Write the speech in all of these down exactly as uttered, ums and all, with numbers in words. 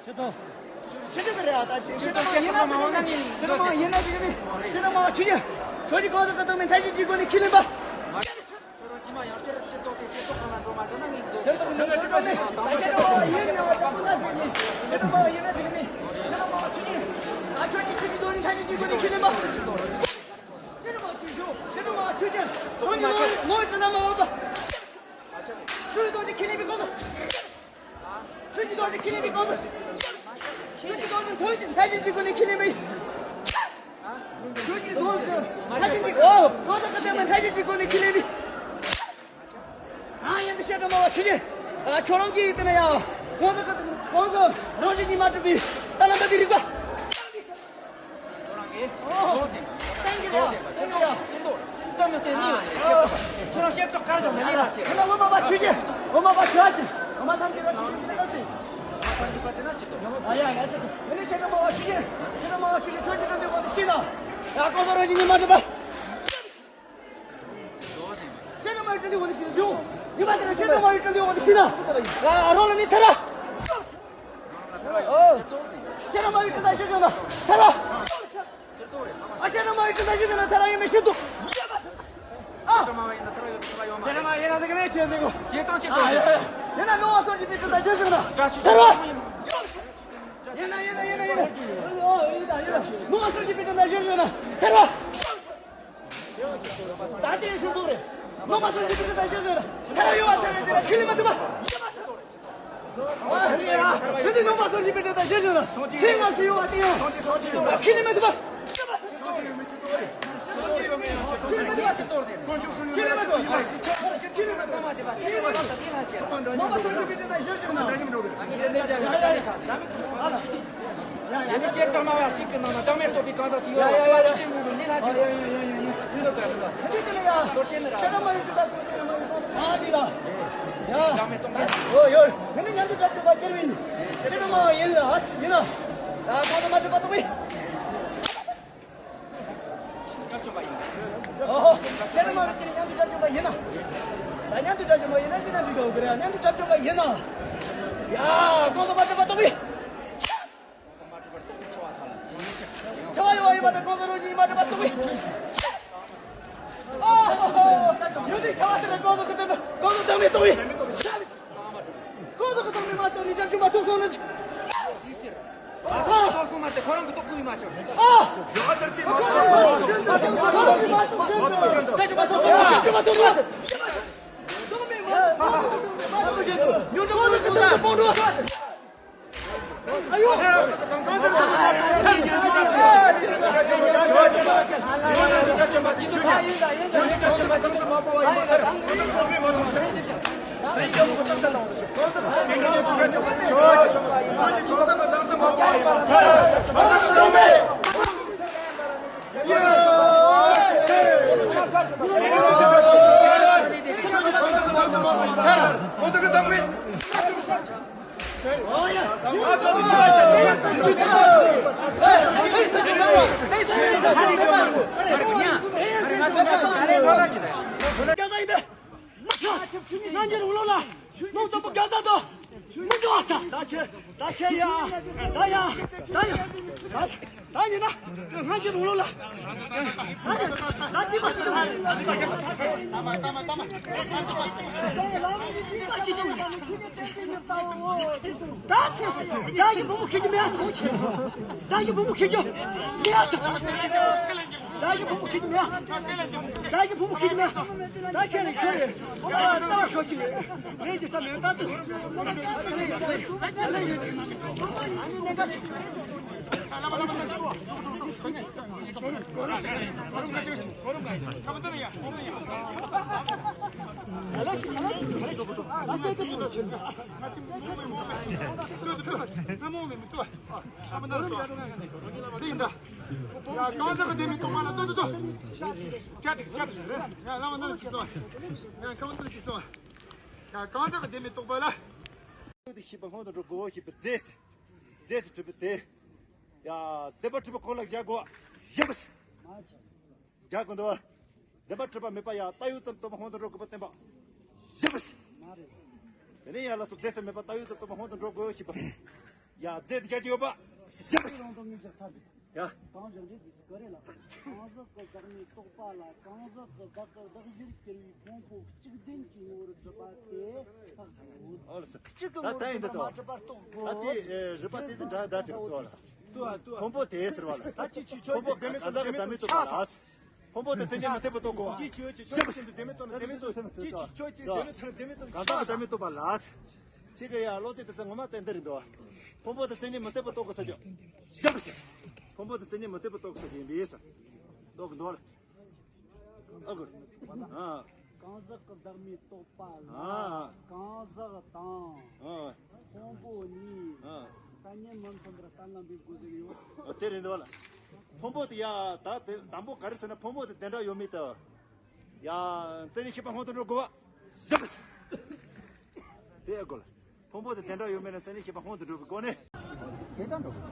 ཆེ་དོ། ཆེ་དོ་རེད་ཨ། ད་ཆེ་ཆེ་དོ་ཆེ་དོ་མ་མ་ན་ནི་ཆེ་དོ་མ་ཡིན་ན་ཅི་མི་ཆེ་དོ་མ་ཆུ་ཡ། ཁྱོད་ཀྱི་གོང་ས་ཁ་ཐོག་མི་ཐ་ཤི་ཅི་གོ་ནི་ཁི་ལིན་པ། ཁྱོད་རང་ཅི་མ་ཡང་ཁྱེད་ཆེ་དོ་དེ་ཆེ་དོ་ག་ན་འགྲོ་མ་ཤོད་ན་ངས་འགྲོ། ཆེ་དོ་མ་ཆུ་ཡ། ད་ཆེ་དོ་མ་ཡིན་ན་ཅི་མ་ན་ཟེར་ནི། ཆེ་དོ་མ་ཡིན་ན་ཟེར་ནི། ཆེ་དོ་མ་ཆུ་ཡ། ཨ་ཁྱོད་ཀྱི་ཆུ་ཡི་དོ་ནི་ཐ་ཤི་ཅི་གོ་ནི་ཁི་ལིན་པ། ཆེ་དོ་མ་ཆུ་ཡ། ཆེ་དོ་མ་ཆུ་ཡ། ཁྱོད་ཀྱི་ངོ་ངོ་ཡི་དོ་ན་མ་བབ་པ། ཆུ་ཡི་དོ་ནི་ཁི་ལིན་པའི་གོང་ས། ཆོས་ཀྱི་རྡོ་རྗེ་ཁྱེད་ནི་མི་དགོས་སོ། ཆོས་ཀྱི་རྡོ་རྗེ་ཐོས་ཤིང་ཐ་ཤལ་གྱི་སྒོ་ནས་ཁྱེད་ནི་མི། ཆོས་ཀྱི་རྡོ་རྗེ་ཐ་ཤལ་གྱི་སྒོ་ནས་ཁྱེད་ནི་མི། ཨ་ཡིན་ཏེ་བཤད་སྒྲུབ་མ་བ་ཆོས་ཀྱི། ཨ་ཁྱོད་རང་གིས་ཡིན་ཏེ་ན་ཡང་གོང་ས་གོང་ས་རང་བཞིན་གྱིས་མ་གྲུབ་པའི་ཏཱ་ལ་འདབ་པའི་རིག་པ། ཁྱོད་རང་གིས་ཨོ། ཏན་གྱི་རེད། ཏན་གྱི་རེད། ཏན་མི་ཏན་མི་ཡོད་རེད། ཁྱོད་རང་བཤད་ཆོག་གར་བཞག་ན་ལས་ལ་ཆེ། ཁྱོད་རང་ངོ་མ་པ་ཆོས་ཀྱི་ངོ་མ་པ་ཆོས་ཀྱི་ངོ་མ་ཐམས་ཅད་རང་ཆོས་ཀྱི་ལས་ཀ་ཟེར། ངོ་མ་ཐམས་ཅད་པ་དེ་ན་ཆེ་དོ། ཨ་ཡ་ཡ་ཆེ་དོ། ཡིན་ནའི་བཤད་ན་མ་བ་ཆོས་ཀྱི་བཤད་ན་མ་བ་ཆོས་ཀྱི་ཆོས་ཀྱི་དོན་དུ་ངོ་ནི་ཤེས་ན། ཡ་ཀོ་ཟོ་རང་བཞིན་གྱིས་མ་གྲུབ་པ། བཤད་ན་མ་བ་དོན་དུ་ངོ་ནི་ཤེས་ན་འདུག་ཡིན་པ་དེ་ན་བཤད་ན་མ་བ་དོན་དུ་ངོ་ནི་ཤེས་ན། ཡ་རོ་ལ་ནི་ཐར་ར། ཨོ། ཁྱེད་རང་མ་ཡིག་དྲི་ད་ཤེས་བྱུང་ན་ཐར་བ། ཨ་ཁྱེད་རང་མ་ཡིག་དྲི་ད་ཤེས་བྱུང་ན་ཐར་བ་ཡིན་མི་ཤེས་འདུག་ཨ། ཁྱེད་རང་མ་ཡིན་ན་ཐར་བ་ཡོད་ཐར་བ་ཡོད་མ་རེད། ཁྱེད་རང་མ་ཡིན་ན་ཟེར་གི་མེད་ཁྱེད་ཟེར་གོ། ཁྱེད་ཐང་ཆད་ཨ་ཡོད་ཡོད། ཡིན་ན་ནོར་བ་སོགས་ཀྱི་མི་དྲི་ད་ཤེས་བྱུང་ན་ཐར་བ། ཡིན་ན་ཡིན་ན་ཡིན་ན་ཡིན་ན། ཨོ་ཡིན་ད་ཡིན་ད། ནོར་བ་སོགས་ཀྱི་མི་དྲི་ད་ཤེས་བྱུང་ན་ཐར་བ། ད་དེ་ཤུ་ཏོ་རེད། ནོར་མ་སོང་ཅི་ཕི་ཏི་ད་ཤེས་ཟེར། ཐར་ཡོད་བ་ཟེར་ཟེར་ཁི་ལི་མ་ཐུབ་པ། ཨ་རེ་ཡ། ཁི་ལི་ནོར་མ་སོང་ཅི་ཕི་ཏི་ད་ཤེས་ཟེར། ཚེ་སྔ་ཕྱི་ཡོད་བ་དེ་ཡང་། ཁི་ལི་མ་ཐུབ་པ། ཁི་ལི་མ་ཐུབ་པ། ཁི་ལི་མ་ཐུབ་པ། ཁི་ལི་མ་ཐུབ་པ། ནོར་མ་སོང་ཅི་ཕི་ཏི་ད་ཤེས་ཟེར། ཡ་ཡ་ཡ། ཡ་ནི་ཤེར་ཙམ་མ་བ་ཞིག་གི་ནང་ན་བདག་མེད་རྟོགས་པའི་གང་ཟག་ཅིག་ཡོད་ལ། ཡ་ཡ་ཡ། ཁྱེད་ཀྱི་ནང་ནས་ལ་ཞིག་ཡ་ཡ་ཡ། ཡིན་ནོ་ག་རེ་ལ་ཞིག་ཁྱེད་ཀྱི་ལ་ཡ། གཏོར་ཆེན་ནི་ར། ཤེར་མ་ཡོད་ཀྱི་ད་གཏོར་ཆེན་ར། ཨ་ཞིག་ལ། ཡ། བདག་མེད་རྟོགས་པའི། ཡོ་ཡོ། ཡ་ནི་ཉན་དུ་གྲབས་གྲུབ་པ་ཁྱེར་བའི། ཤེར་མ་ཡིན་ལ་ཨ་ཞིག་ཡིན་ན། ཡ་གང་དུ་མ་གྲུབ་པ་རྟོགས་པའི། ཨོ། ཤེར་མ་ཡོད་ཀྱི་ཉན་དུ་གྲབས་གྲུབ་པ་ཡིན་ན། ད་ཉན་དུ་གྲབས་གྲུབ་པ་ཡིན་ན་ཅི་ན་འགྲིག་གི་རེད། ཉན་དུ་གྲབས་གྲུབ་པ་ཡིན་ན། ཡ་གང་དུ་མ་གྲུབ་པ་རྟོགས་པའི། ཆ་བ་ཡོད་པ་ཡིན་པ་དང་གོང་ས་རང་བཞིན་མ་གྲུབ་པ་རྟོགས་པའི། ཨ་ཡོད་དེ་ཆ་བ་དེ་ལ་གོང་ས་ཁུ་ཏོན་གོང་ས་ཁུ་ཏོན་མེད་རྟོགས་པའི། གོང་ས་ཁུ་ཏོན་མེད་མ་རྟོགས་ནི་ཅང་ཅུང་མ་རྟོགས་སོང་ན་ཅི། ཨ་ཁོང་ཚོ་མ་དེ་ཁོ་རང་གི་རྟོགས་ཁུལ་མ་ཆགས། ཨ་ཁོང་ཚོ་མ་རྟོགས་ཁོ་རང་གི་མ་རྟོགས་ཤེས་ཏེ་ཅང་ཅུང་མ་རྟོགས་སོང་ན་ཅི། རྟོགས་མེད་མ་རྟོགས་ཁུ་ཏོན་མེད་མ་རྟོགས་ཤེས་ཏེ་ཉོ་ཅང་མ་རྟོགས་ཁུ་ཏོན་མེད་སྤོང་འགྲོ། ང་འགྱུར་འུ་ལོ་ལ་ནོ་ཙམ་པོ་རྒྱ་ཟ་དོ། མི་འགྲོ་བ་ད། ད་ཆེ་ད་ཆེ་ཡ། ད་ཡ། ད་ཡ། ད་ཡིན་ན། ང་འགྱུར་འུ་ལོ་ལ། ད་ཅི་མ་ཅི་ཅི་མ་ཅི་ཅི། ད་ཆེ། ད་ཡི་བུ་མོ་ཁྱེད་ཀྱི་མེད་ཐོང་ཆེ། ད་ཡི་བུ་མོ་ཁྱེད་ཀྱི་མེད་ཐོང་། ད་ཡི་བུ་མོ་ཁྱེད་ཀྱི་མེད། ད་ཡི་བུ་མོ་ཁྱེད་ཀྱི་མེད། ད་ཁྱེད་ནི་ཁྱོད་ཡི་བུ་མོ་ལ་ལྟ་བ་ཤོག་ཅིག་རེད་ཅེས་བསམ་ཡོད་ད་དུ། ཨ་ནི་གནད་འགག་ཆེ། འདི་ཡིན་ད། ཡ་གང་ཟག་གི་བདེན་པའི་རྟོག་པ་ལ་ལྟོས་ལྟོས་ལྟོས། ཡ་ལམ་འདི་ལ་ཞིག་སོང་། ཡ་ཁ་བ་འདི་ལ་ཞིག་སོང་། ཡ་གང་ཟག་གི་བདེན་པའི་རྟོག་པ་ལ། ཤེས་པ་སྔོན་དུ་འགྲོ་དགོས་ཤེས་པ་རྫས་རྫས་སུ་གྲུབ་པའི་དེ། ཡ་བདེན་པ་གྲུབ་པ་གང་ལ་རྒྱག་དགོས་ཡིན་པ་ཞིག་རྒྱག་དགོས་འདུག་བ། བདེན་པ་གྲུབ་པ་མེད་པ་ཡ་བཏགས་ཡོད་ཙམ་རྟོག་པ་སྔོན་དུ་འགྲོ་དགོས་པ་བསྟན་པ་ཡིན་པ་ཞིག་དེ་ནས་ཡ་ལ་སོགས་རྫས་སུ་མེད་པ་བཏགས་ཡོད་ཙམ་རྟོག་པ་སྔོན་དུ་འགྲོ་དགོས་ཤེས་པ། ཡ་རྫས་དེ་རྒྱག་གི་ཡོད་པ། ཡ། རང་དང་ངེས་ཤེས་ཚར་ཟིན། ཡ། གང་ཞིག་རེད་ཟིག་ག་རེ་ལ། གང་ཟག་གི་བདག་མེད་རྟོགས་པ་ལ། གང་ཟག་གི་བདག་གི་བདག་གཞིར་གྱུར་པའི་ཕུང་པོ་གཅིག་ལྡན་གྱི་ངོ་བོར་གྲུབ་པ་དེ་བཏགས་དགོས། ཨོ་ལ་སི། གཅིག་གི་ད་ངོ་ད་ཡིན་ད་བོར་གྲུབ་པ་མ་གྲུབ་པར་རྟོགས་དགོས། ད་དེ་རུས་པ་དེ་ཚོ་འདྲ་འདྲ་གྲུབ་ཏོ་ལ། ཕུང་པོ་དེ་ཟེར་བ་ལ། ད་ཅི་ཆུ་ཆོས་ཀྱི་ཕུང་པོ་ཀ་ས་གི་བདག་མེད་རྟོགས་པ་ལ། ཕུང་པོ་དེ་མཚན་ཉིད་མི་མཐུན་པ་རྟོགས་དགོས་པ། ཅི་ཆོས་ཀྱི་ཆོས་ཀྱི་བདག་མེད་རྟོགས་ན་བདག་མེད་རྟོགས། ཅི་ཆོས་ཀྱི་བདག་མེད་རྟོགས་ན་བདག་མེད་རྟོགས། གང་ཟག་གི་བདག་མེད་རྟོགས་པ་ལ། ཁྱེད་ཀྱི་ཡ་བློ་རྩེ་དེ་ཚོ་ངོ་མ་ཏན་ཏན་རེད་འདུག་ཕུང་པོ་དེ་མཚན་ཉིད་མི་མཐུན་པ་རྟོགས་དགོས་ས་ཅིག་ཞེས་པ་ཞིག་ཕུང་པོ་དེ་མཚན་ཉིད་མི་མཐུན་པ་རྟོགས་དགོས་ས་ཅིག་ཡིན་པས་ཟེར། རྟོགས་གི་འདུག་ལ། ཨ་གོ། ཨ། གང་ཟག་གི་བདག་མེད་རྟོགས་པ་ལ། ཨ། གང་ཟག་དང་། ཨ། ཕུང་པོ་གཉིས། ཨ། མཚན་ཉིད་མི་མཐུན་པར་གསལ་ལ་འབེབས་དགོས་ཟེར་གི་ཡོད། ཨ། དེ་རེད་འདུག་ལ། ཕུང་པོ་དེ་ཡ་ད་དེ་དང་པོ་ག་རེ་ཟེར་ན་ཕུང་པོ་དེ་དེ་འདྲ་ཡོད་མེད་དུ། ཡ། མཚན་ཉིད་ཤེས་པ་སྔོན་དུ་འགྲོ་དགོས་པ། ཞེས་པ་ཞིག་དེ་ཨ་གོ་ལ། ཕུང་པོ་དེ་དེ་འདྲ་ཡོད་མེད་ལ་མཚན་ཉིད་ཤེས་པ་སྔོན་དུ་འགྲོ་བའི་སྒོ་ནས། དེ་ལྟར་འགྲོ་དགོས།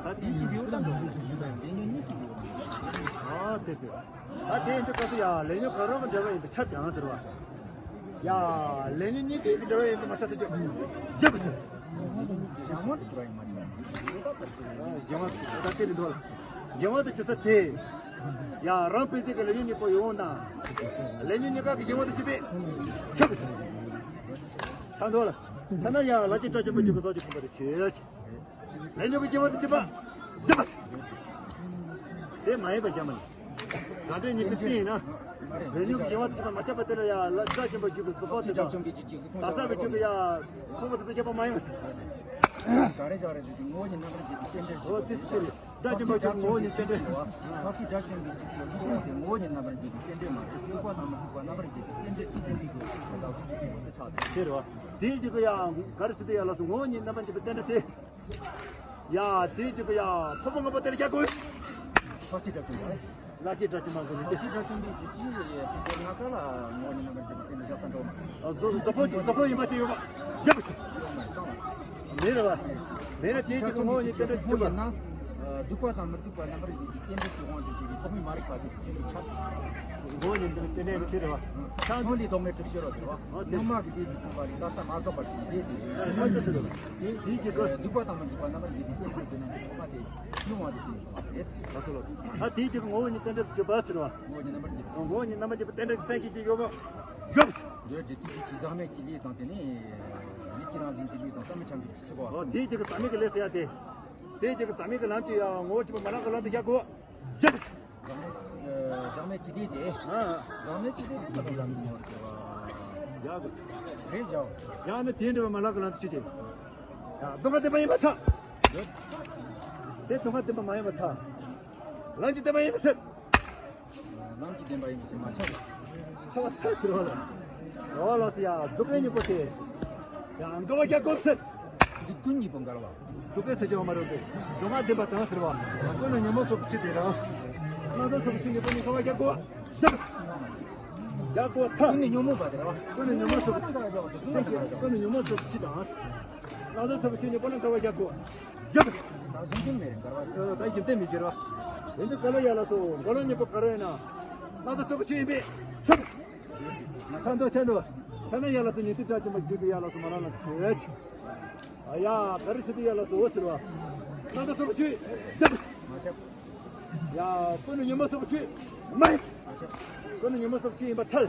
ད་དེ་ཉིད་ཀྱི་ཡོད་དང་འགྲོ་དགོས་ཞེས་ཞུས་པའི་ལས་ཉོན་གཉིས་ཀྱི་ཡོད། ཨ་དེ་དེ། ད་དེ་ཡིན་དུས་སྐབས་སུ་ཡ་ལས་ཉོན་གང་རུང་གི་འབྲེལ་བ་ཡིན་པས་ཁྱབ་ཀྱང་ཟེར་བ། ཡ། ལས་ཉོན་གཉིས་ཀྱི་འབྲེལ་བ་ཡིན་པས་མ་ཁྱབ་ཟེར་གྱི། ཞེས་པ་ཟེར། གཞན་དབང་དུ་གྱུར་པ་ཡང་མ་ཁྱབ། གཞན་དབང་དུ་ད་དེ་རེད་འདུག་ལ། གཞན་དབང་དུ་གྱུར་ས་དེ། ཡ། རང་དཔེ་ཟིག་གི་ལས་ཉོན་གཉིས་པོ་ཡོང་ན། ལས་ཉོན་གཉིས་ཀ་གི་གཞན་དབང་དུ་གྱུར་པས་ཁྱབ་ཟེར། ཆ་འདོད་ལ། ཆ་ན་ཡང་ལ་ཅི་སྐྲ་ཆེན་པོ་འཇུག་གི་སོགས་ཀྱི་ཁོང་པ་དེ་ཆོས་ཅན། ལས་ཉོན་གྱི་སྐྱེ་བ་དེ་སྐྱེ་བ་ཟེར་བ་དེ་མ་ཡིན་པ་རྒྱ་མ་ནི། གང་འདྲའི་ཉིད་ཀྱི་རྟེན་ཡིན་ན། ལས་ཉོན་གྱི་སྐྱེ་བ་དེ་སྐྱེ་བ་མ་ཆགས་པ་དེ་ལ་ཡང་ལ་སྐྲ་ཆེན་པོ་འཇུག་གི་གཟུགས་པོ་དེ་དང་། ད་ས་བའི་ཆོས་ཀྱི་ཡ་ཁོང་པ་དེ་ཚོ་ཁྱབ་པ་མ་ཡིན་པ། ག་རེ་བཞག་རེད་ཟེར་གྱི་ངོ་བོ་ཉིད་རྣམ་པར་འབྱེད་པའི་རྟེན་འབྲེལ་ཞེས་པ་དེ། སྐྲ་ཆེན་པོ་ཆོས་ཀྱི་ངོ་བོ་ཉིད་རྟེན་འབྲེལ་ཞེས་པ། ཐབས་ཤེས་སྒྲ་གཅན་གྱི་གཟུགས་པོ་དེ་ངོ་བོ་ཉིད་རྣམ་པར་འབྱེད་པའི་རྟེན་འབྲེལ་མ་རེད། སྡུག་པ་དང་མི་སྡུག་པ་རྣམ་པར་འབྱེད་པའི་རྟེན་འབྲེལ་གྱི་རྟེན་འབྲེལ་གྱི་རྟེན་འབྲེལ་དག་གཟུགས་ཀྱི་སྐྱེ་བོ་དེ་ཆགས་ཏེ། དེ་རེད་བ། དེའི་རྗེས་ཀྱི་ཡང་ག་རེ་ཟེར་དུས་ཡ་ལ་སོ་ངོ་བོ་ཉིད་རྣམ་པར་འབྱེད་པའི་རྟེན་འབྲེལ་དེ། ཡ་དེའི་རྗེས་ཀྱི་ཡ་ཕུང་པོ་ལྔ་པོ་དེ་ལ་རྒྱག་དགོས། ལྷག་བཅས་སྒྲ་གཅན་པ། ལྷག་བཅས་སྒྲ་གཅན་པ་གོ་ནི་དེ། ལྷག་བཅས་སྒྲ་གཅན་པའི་རྗེས་ཀྱི་ཕུང་པོ་ལྔ་ཀ་ལ་ངོ་བོ་ཉིད་རྣམ་པར་འབྱེད་པའི་རྟེན་འབྲེལ་བཞག་ས་འགྲོ་མ། གཟུགས་གཟུགས་པོ་གཟུགས་པོ་ཡིན་པ་ཅི་ཡོད་པ་ཡག་པོ་ཞིག་མེད་རེད་བ། མེད་ན་དེའི་རྗེས་ཀྱི་ངོ་བོ་ཉིད་རྟེན་འབྲེལ་གྱུར་པ། སྡུག་པ་དང་མི་སྡུག་པ་རྣམ་པར་འབྱེད་པའི་རྟེན་འབྲེལ་གྱི་དབང་དུ་བྱས་པའི་ཐོག་མའི་མ་རིག་པ་དེ་རྟེན་འབྲེལ་ཆགས། ངོ་བོ་ཉིད་རྟེན་འབྲེལ་དེ་རེད་བ། ཆགས་སྣང་ལས་ལྡོག་མེད་གྲུབ་ཕྱིར་རོ་ཟེར་བ། ཨོ་དེ། སྣང་བ་གི་དེ་ཡི་ཐོག་མ་རིག་ལྟར་ས་མ་རྫོགས་པར་བྱས་ཏེ་དེ། ཨོ་དེ་ཟེར་རོ། དེ་དེའི་རྗེས་ཀྱི། སྡུག་པ་དང་མི་སྡུག་པ་རྣམ་པར་འབྱེད་པའི་རྟེན་འབྲེལ་དེ་རྣམས་ཀྱི་ཐོག་མ་དེ་སྣང་བ་དེ་ཞེས་གསུངས་པ་རེད། ལགས་སོ་ལགས་སོ། ཨ་དེའི་རྗེས་ཀྱི་ངོ་བོ་ཉིད་རྟེན་འབྲེལ་གྱུར་པ་ཟེར་བ། ངོ་བོ་ཉིད་རྣམ་པར་འབྱེད་པའི་རྟེན་འབྲེལ་གྱི་མཚན་གྱི་རྗེས་ཡོད་པ། ཡོད་ཟེར། ཡོད་ཀྱི་དེ་ཀྱི་ཟག་མེད་ཀྱི་ལས་དང་དེ་ནས་ཡིད་ཀྱི་རང་བཞིན་གྱི་ལས་དང་བསམ་མི་ཁྱབ་པའི་ཕྱི་པོ། ཨོ་དེའི་རྗེས་ཀྱི་ཟག་མེད་ཀྱི་ལས་ཟེར་ཡ་དེ། དེའི་རྗེས་ཀྱི་ཟག་མེད་ཀྱི་ལམ་གྱི་ཡ་ངོ་བོ་གཅིག་པ་མ་ལག་གི་ལམ་དུ་རྒྱག་དགོས། ཡོད་ཟེར། ཟག་མེད་ཀྱི་ལས་དེ། ཨ། ཟག་མེད་ཀྱི་ལས་དེ་ཁོ་དང་ལམ་གྱི་ངོ་བོར་གྱུར་པ། ཡག་གི། རེད་བྱའོ། ཡང་ན་དེ་འདྲ་བ་མ་ལག་གི་ལམ་དུ་ཆུད་དེ། ཡ་སྡུག་བསྔལ་བདེན་པ་ཡིན་པར་ཐལ། ཡོད། དེ་སྡུག་བསྔལ་བདེན་པ་མ་ཡིན་པར་ཐལ། ལམ་གྱི་བདེན་པ་ཡིན་པར་ཟེར། ལམ་གྱི་བདེན་པ་ཡིན་པར་ཟེར་མ་ཆགས། ཆགས་པར་ཐལ་ཟེར་བ་ལ། འོ་ལགས་སོ་ཡ་སྡུག་བསྔལ་གཉིས་པོ་དེ། ཡ་འགལ་བ་རྒྱག་དགོས་ཟེར། འདི་ཀུན་གཉིས་པོ་འགལ་བ། སྡུག་བསྔལ་ཟེར་གྱི་ཡོད་མ་རེད་དེ། སྡུག་བསྔལ་བདེན་པ་དང་ཟེར་བ། ཀུན་ནས་ཉོན་མོངས་སོགས་ཀྱི་ཆོས་དེ་རང་། སྣང་ས་སོགས་ཀྱི་ཆོས་གཉིས་པོ་ནི་འགལ་བ་རྒྱག་དགོས་ཟེར། རྒྱག་དགོས་ཐལ། ཀུན་ནས་ཉོན་མོངས་པ་དེ་རེད་བ། ཀུན་ནས་ཉོན་མོངས་སོགས་ཀྱི། ཀུན་ནས་ཉོན་མོངས་སོགས་ཀྱི་ཆོས་དང་། སྣང་ས་སོགས་ཀྱི་ཆོས་གཉིས་པོ་ནི་འགལ་བ་རྒྱག་དགོས། ཡོད་པ་ཟེར། ད་གཞན་དོན་མེད་རེད་འགལ་བ་ཟེར། ད་གཞན་དོན་མེད་འགལ་བ། ཡིན་དུས་ག་ལ་ཡ་ལ་སོ་འགོ་ལ་གཉིས་པོ་ག་རེ་ཡིན་ན། སྣང་ས་སོགས་ཀྱི་ཆོས་ཡིན་པས་ཆོག་ཆ་འདུག་ཆ་འདུག་ཐ་ན་ཡ་ལ་སོ་ཉན་ཐོས་སྒྲ་གཅན་པ་བརྒྱུད་པའི་ཡ་ལ་སོ་མ་རང་ལ་ཆོས་ཆེ། ཨ་ཡ་ག་རེ་ཟེར་དུས་ཡ་ལ་སོ་འོ་ཟེར་བ། སྣང་ས་སོགས་ཀྱི་ཆོས་ཡོད་པ་ཟེར། ཡ་ཀུན་ནས་ཉོན་མོངས་སོགས་ཀྱི་ཆོས་མ་ཡིན་ཟེར། ཀུན་ནས་ཉོན་མོངས་སོགས་ཀྱི་ཆོས་ཡིན་པར་ཐལ།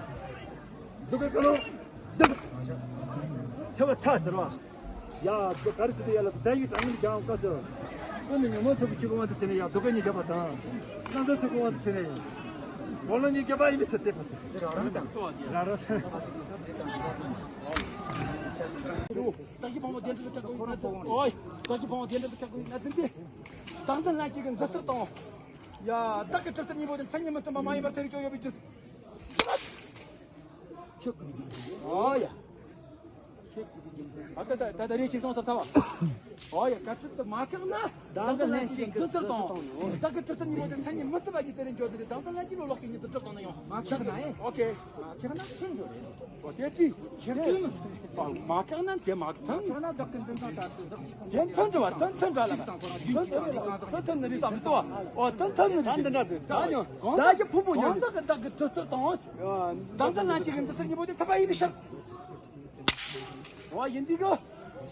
སྡུག་བསྔལ་ཀུན་ལ་ཡོད་པ་ཟེར། ཆ་བ་ཐལ་ཟེར་བ། ཡ། ག་རེ་ཟེར་དུས་ཡ་ལ་སོ་བརྡ་ཡིག་དྲང་ངེས་ཀྱང་བཀའ་ཟེར། ཀུན་ནས་ཉོན་མོངས་སོགས་ཀྱི་ཆོས་ཀྱི་དབང་དུ་བྱས་ནས་ཡང་སྡུག་བསྔལ་གཉིས་བརྒྱབ་པ་དང་། སྣང་ས་སོགས་ཀྱི་དབང་དུ་བྱས་ནས་ཡང་། འགོག་ལམ་གཉིས་བརྒྱབ་པ་ཡིན་པས་ཟེར་དེ་ཕར་ཟེར། རང་རང་ཟེར། རང་རང་ཟེར། བདག་གི་ཕུང་པོ་བདེན་གྲུབ་ཏུ་ཆགས་དགོས་ན་དེ། ཨོའི། བདག་གི་ཕུང་པོ་བདེན་གྲུབ་ཏུ་ཆགས་དགོས་ན་དེ་འདི། བདག་འཛིན་ལྷན་སྐྱེས་ཀྱི་འཛིན་སྲོལ་དང་། ཡ། བདག་གི་གྲུབ་ཚུལ་གཉིས་པོ་དེ་མཚན་ཉིད་མི་མཐུན་པ་མ་ཡིན་པར་ཐལ་རིགས་ཀྱང་ཡོད་པའི་རྒྱུ། ཨོ་ཡ། ཨ་ད་ད་ད་རེས་ཆིག་སོང་ཚར་ཐལ་བ། ཨོ་ཡ། ག་གྲུབ་ཏུ་མ་བཀག་ན། བདག་འཛིན་ལྷན་སྐྱེས་ཀྱི་འཛིན་སྲོལ་དང་། བདག་གི་གྲུབ་ཚུལ་གཉིས་པོ་དེ་མཚན་ཉིད་མི་མཐུན་པ་གྱི་དེ་རེ་འཇོག་དེ་རེད། བདག་འཛིན་ལྷན་སྐྱེས་ལོ་ལོག་གི་ཉིད་དུ་གྲུབ་བཏང་ན་ཡང་མ་བཀག་ན་ཨེ། ཨོ་ཁེ། མ་བཀག་ན་ཕན་འགྲོ་རེད། ཨོ་དེ་དེ། ཁེ་དེ། ཨོ་མ་བཀག་ན་དེ་མ་མཐུན། མ་བཀག་ན་བདག་གི་འཛིན་སྟངས་ལྟར་དུ་བདག་གི། དེ་མཐུན་འགྲོ་བ་དེ་མཐུན་འགྲོ་ལ། དེ་མཐུན་འགྲོ་བ་དེ་མཐུན་ནི་རེད་བསམ་ཏོ། ཨོ་དེ་མཐུན་ནི་རེད། ད་འདི་འདྲ་ཟེར་ད་ཉོ་ད་ཀྱི་ཕུང་པོ་ཉོ་གང་ཟག་གི་བདག་གི་གྲུབ་ཚུལ་དང་། བདག་འཛིན་ལྷན་སྐྱེས་ཀྱི་འཛིན་སྲོལ་གཉིས་པོ་དེ་མཐུན་པ་ཡིན་པའི་ཕྱིར། ཨོ་ཡིན་དུས་གི།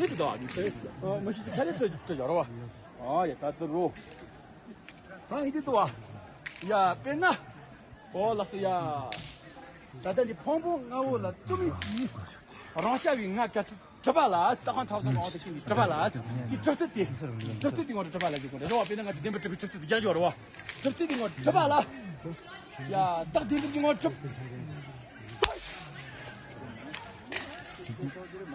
དེ་དུ་དོ་ཨ་ནི་ཨོ་མ་ཤི་ཅི་ཁ་རེ་ཅི་ཅི་ཡོད་རོ་བ། ཨ་ཡ་ད་དུ་རོ། ད་ཡི་དེ་དུ་བ། ཡ་དཔེར་ན། ཨོ་ལགས་སོ་ཡ། ད་ལྟ་འདི་ཕུང་པོ་ལྔ་བོ་ལ་གཏུམ་མི་གྱིས། རང་རྐྱ་བའི་ང་ག་ཁྲི་གྲུབ་པ་ལ་རྟགས་ཁང་ཐོག་ཐོག་རང་དུ་ཁྱིམ་གྱི་གྲུབ་པ་ལ། དེ་གྲུབ་ཚུལ་དེ། གྲུབ་ཚུལ་དེ་ངོ་གྲུབ་པ་ལ་ཟེར་དགོས་རེད་བ། དཔེར་ན་ང་ཚོ་བདེན་པར་གྲུབ་པའི་གྲུབ་ཚུལ་དེ་རྒྱག་ཆོག་རེད་བ། གྲུབ་ཚུལ་དེ་ངོ་གྲུབ་པ་ལ། ཡ་རྟགས་བདེན་གྲུབ་ཀྱི་ངོ་གྲུབ།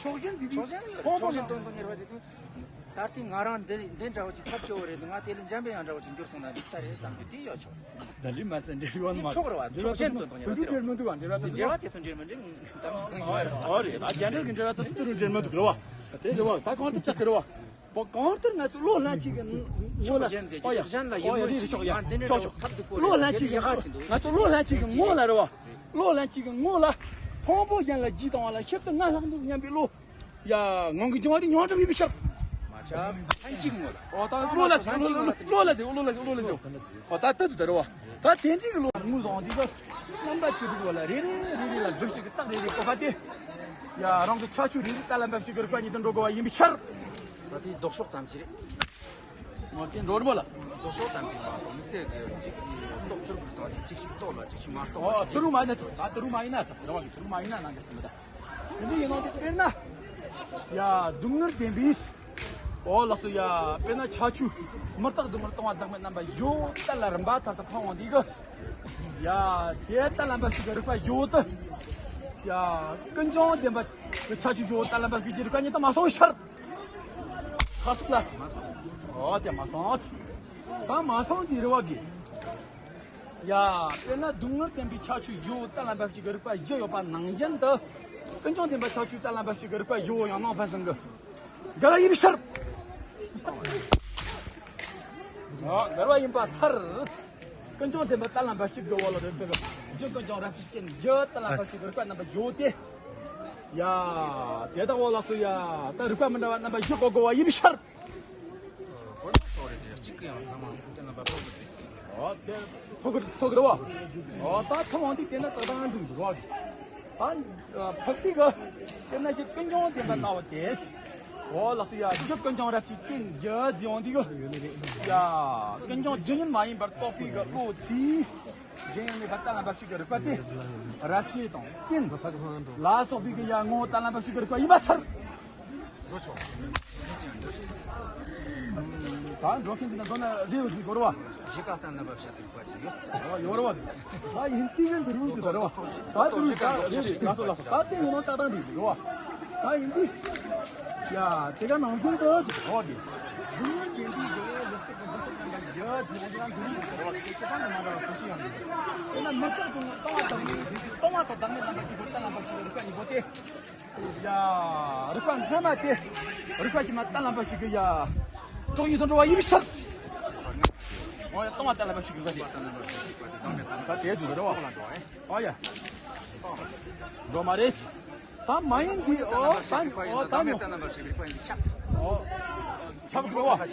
ཕྱོགས་ཞེན་དེ་དུས་ཕྱོགས་ཞེན། ཕོང་ཕོང་ཕྱོགས་ཞེན་དོན་དུ་གཉེར་བ་དེ་དུས། ད་ལྟའི་ང་རང་འདི་འདི་འདྲ་བོ་ཅིག་ཐབས་སྐྱོ་བོ་རེད་འདུག་ང་དེ་ལས་འཇམ་པའི་ཡང་འདྲ་བོ་ཅིག་འགྱུར་སོང་ན་འགྲིག་ས་རེད་བསམ་རྒྱུ་དེ་ཡོད་ཆོག་ད་ལི་མ་ཚན་འབྲེལ་ཡོད་མ་ཕྱོགས་རེད་བ། ཕྱོགས་ཞེན་དོན་དུ་གཉེར་བ་དེ་འབྲེལ་མི་འདུག་བ། འབྲེལ་བ་དེ་འབྲེལ་བ་དེ་ཚོ་འབྲེལ་མི་འདུག་ཨོ་རེད། ད་རྒྱ་འབྲེལ་གྱི་འབྲེལ་བ་དེ་ཚོ་དེ་རུ་འབྲེལ་མི་འདུག་རེད་བ། དེ་རེད་བ། ད་གང་ལྟར་ཆགས་ཀྱི་རེད་བ། པོ་གང་ལྟར་ང་ཚོ་བློ་ལྷན་གཅིག་གི་ངོ་ལ། ཕྱོགས་ཞེན་ཟེར་ཨོ་ཡ། གཞན་ལ་ཡིད་ཨོ་ཡ། མོས་རེད་རེད། ཆོག་ཆོག་ཡ། ང་ཚོ་བློ་ལྷན་གཅིག་གི་ཡ་ཧ་ཅི་འདུག་ང་ཚོ་བློ་ལྷན་གཅིག་གི་ངོ་ལ་རེད་བ། བློ་ལྷན་གཅིག་གི་ངོ་ལ། ཕོང་པོ་གཞན་ལ་རྗེས་བཏང་བ་ལ་ཤིར་དུ་ང་ལྷག་འདུག་སྙམ་པའི་བློ། ཡ། ངང་གི་འབྱུང་བ་དེ་མྱོང་གྲོལ་ཡིན་པའི་ཕྱིར། མ་ཆགས་ལྷན་གཅིག་ངོ་ལ། ཨོ་ད་བློ་ལ་བློ་ལ་བློ་ལ་བློ་ལ་བློ་ལ་བློ་ལ། ཨོ་ད་ལྟ་དུ་ད་རེད་བ། ད་དེ་འདྲའི་གི་བློ་ངོས་བཟུང་དེ་གི་རྣམ་པ་བཅུ་དྲུག་པོ་ལ་རེ་རེ་རེ་རེ་ལ་སྒྲུབ་བྱེད་ཀྱི་རྟགས་རེ་རེ་བཀོད་པ་དེ། ཡ། རང་གི་ཁྱད་ཆོས་རེ་རེ་ལྟ་ལ་འབབ་ཅིག་གི་རིག་པ་ཉིད་དུ་འགྲོ་དགོས་པ་ཡིན་པའི་ཕྱིར། ད་དེ་ལྡོག་ཕྱོགས་ཙམ་ཞིག་རེད། ངོ་དེ་འགྲོ་རི་མོ་ལ། ལྡོག་ཕྱོགས་ཙམ་ཞིག་མ་གཏོགས་དམིགས་བསལ་གྱི་གཅིག་གིས་རྟོགས་ཚུལ་གྱི་སྟངས་ཀྱིས་གཅིག་ཤུགས་རྟོགས་ལ་གཅིག་ཤུགས་མ་རྟོགས་པ། ཨོ་དུ་རུ་མ་ཡིན་ན་ཆོག་ད་དུ་རུ་མ་ཡིན་ན་ཆོག་རེ་བ་གི་དུ་རུ་མ་ཡིན་ན་ནང་གི་སེམས་ད། དེ་འདྲ་ཡིན་ནོ་དེ་དཔེར་ན། ཡ། སྡུག་བསྔལ་བདེན་པའི། ཨོ་ལགས་སོ་ཡ། དཔེར་ན་ཁྱད་ཆོས་མི་རྟག་སྡུག་བསྔལ་སྟོང་བ་བདག་མེད་རྣམ་པ་བཞི་བོ་གཏན་ལ་རིམ་པ་མཐར་ཐུག་ཕབ་འོང་དུས་གི། ཡ། དེ་གཏན་ལ་འབབ་ཅིག་གི་རིག་པ་བཞི་བོ་དེ། ཡ། ཀུན་འབྱུང་བདེན་པ་གི་ཁྱད་ཆོས་བཞི་བོ་གཏན་ལ་འབབ་ཅིག་གི་རིག་པ་ཉིད་དུ་མ་སོང་བའི་ཕྱིར། ཁ་ཐུག་ལ། ཨོ་དེ་མ་སོང་། ད་མ་སོང་དེ་རེ་བ་གི། ཡ། དཔེར་ན་སྡུག་བསྔལ་བདེན་པའི་ཁྱད་ཆོས་བཞི་བོ་གཏན་ལ་འབབ་ཅིག་གི་རིག་པ་བཞི་ཡོད་པ་ནང་བཞིན་དུ། ཀུན་འབྱུང་བདེན་པའི་ཁྱད་ཆོས་གཏན་ལ་འབབ་ཅིག་གི་རིག་པ་བཞི་བོ་ཡང་ནང་ཕན་ཚུན་གི། འགལ་བ་ཡིན་པའི་ཕྱིར། ཨོ་འགལ་བ་ཡིན་པ་མཐར། ཀུན་འབྱུང་བདེན་པ་གཏན་ལ་འབབ་ཅིག་གི་འོག་ལ་རེད་དེ། རྒྱུ་ཀུན་འབྱུང་རབ་ཅིག་རྐྱེན་བཞི་གཏན་ལ་འབབ་ཅིག་གི་རིག་པ་རྣམ་པ་བཞི་བོ་དེ། ཡ། དེ་དག་འོག་ལ་སུ་ཡ། ད་རིག་པ་མི་འདྲ་བ་རྣམ་པ་བཞི་བཀོད་དགོས་པ་ཡིན་པའི་ཕྱིར། ཀུན་སོགས་རེད་དེ་གཅིག་གི་ཡང་ཚང་མ་གཏན་ལ་འབབ་ཐུབ་ཀྱི་རེད། ཨོ་དེ་ཐུག་གི་ཐུག་གི་རེད་བ། ཨོ་ད་ཐུག་འོང་དུས་དེ་ན་ད་ད་འགྲིག་འགྲོ་བ། ད་ཕབ་དུས་གི། དེ་ན་ཅིག་ཀུན་འབྱུང་བདེན་པ་ལྟ་བུ་དེ། ཨོ་ལགས་སོ་ཡ། རྒྱུ་ཀུན་འབྱུང་རབ་ཅིག་རྐྱེན་བཞི་ཟེར་འོང་དུས་གི། ཡ། ཀུན་འབྱུང་རྒྱུ་ཉིད་མ་ཡིན་པར་རྟོགས་པའི་གི་བློ་དེས། གཞན་ཡང་མེད་པ་གཏན་ལ་འབབ་ཅིག་གི་རིག་པ་དེ། རབ་བྱེད་དང་རྐྱེན་ལ་སོགས་པའི་གི་ཡ་ངོ་བོ་གཏན་ལ་འབབ་ཅིག་གི་རིག་པ་ཡིན་པའི་ཕྱིར། འགྲོ་ཆོག་འགྲོ་ཆོག་ད་འགྲོ་མཁན་དེ་ན་མདོར་ན་རེ་བ་ཞིག་དགོས་རེད་བ། གཞི་ཀ་གཏན་ལ་འབབ་བྱ་དགོས་པ་ཅིག་ཡོད། ཨོ་ཡོད་རེད་བ། ད་ཡིན་དུས་ཡིན་དུ་རུང་ཅིག་ད་རེད་བ། ད་དུ་རུང་ད་རེ་རེ་ལ་སོགས་ལ་སོགས་ད་དེ་ཡིན་ནོ་ད་ད་འགྲིག་རེད་བ། ད་ཡིན་དུས། ཡ་དེ་ག་ནང་ཚུན་དུ་ཅིག་ཨོ་དེ། སྡུག་བསྔལ་བདེན་པའི་དགེ་བའི་ལེགས་བཤད་ཀྱི་འདུ་ཚོགས་རྣམ་པ་ཡ་དེ་ཡང་དེ་རང་དུ་རུང་ཅིག་ད་རེད་བ། དེ་ཁྱེད་རང་གི་མ་འདྲ་བ་སུ་ཞིག་ཡང་མེད། དེ་ན་མི་རྟག་སྡུག་བསྔལ་སྟོང་བ་དང་མེད་སྟོང་བ་དང་བདག་མེད་རྣམ་པ་གཅིག་པུ་གཏན་ལ་འབབ་ཅིག་གི་རིག་པ་གཉིས་པོ་དེ། ཡ། རིག་པ་སྔ་མ་དེ། རིག་པ་ཕྱི་མ་གཏན་ལ་འབབ་ཅིག་གི་ཡ། གྲོགས་ཉིད་དུ་འགྲོ་བ་ཡིན་པའི་ཕྱིར། ཨོ་ཡ། སྟོང་བ་གཏན་ལ་འབབ་ཅིག་གི་རིག་པ་དེ། ད་དེ་ཟེར་རེད་བ། ཨོ་ཡ། འགྲོ་མ་རེད། ད་མ་ཡིན་དེ་ཨོ་ད་ཨོ་ད་ཉོ། ཨོ། ཁྱབ་ཀྱི་རེད་བ།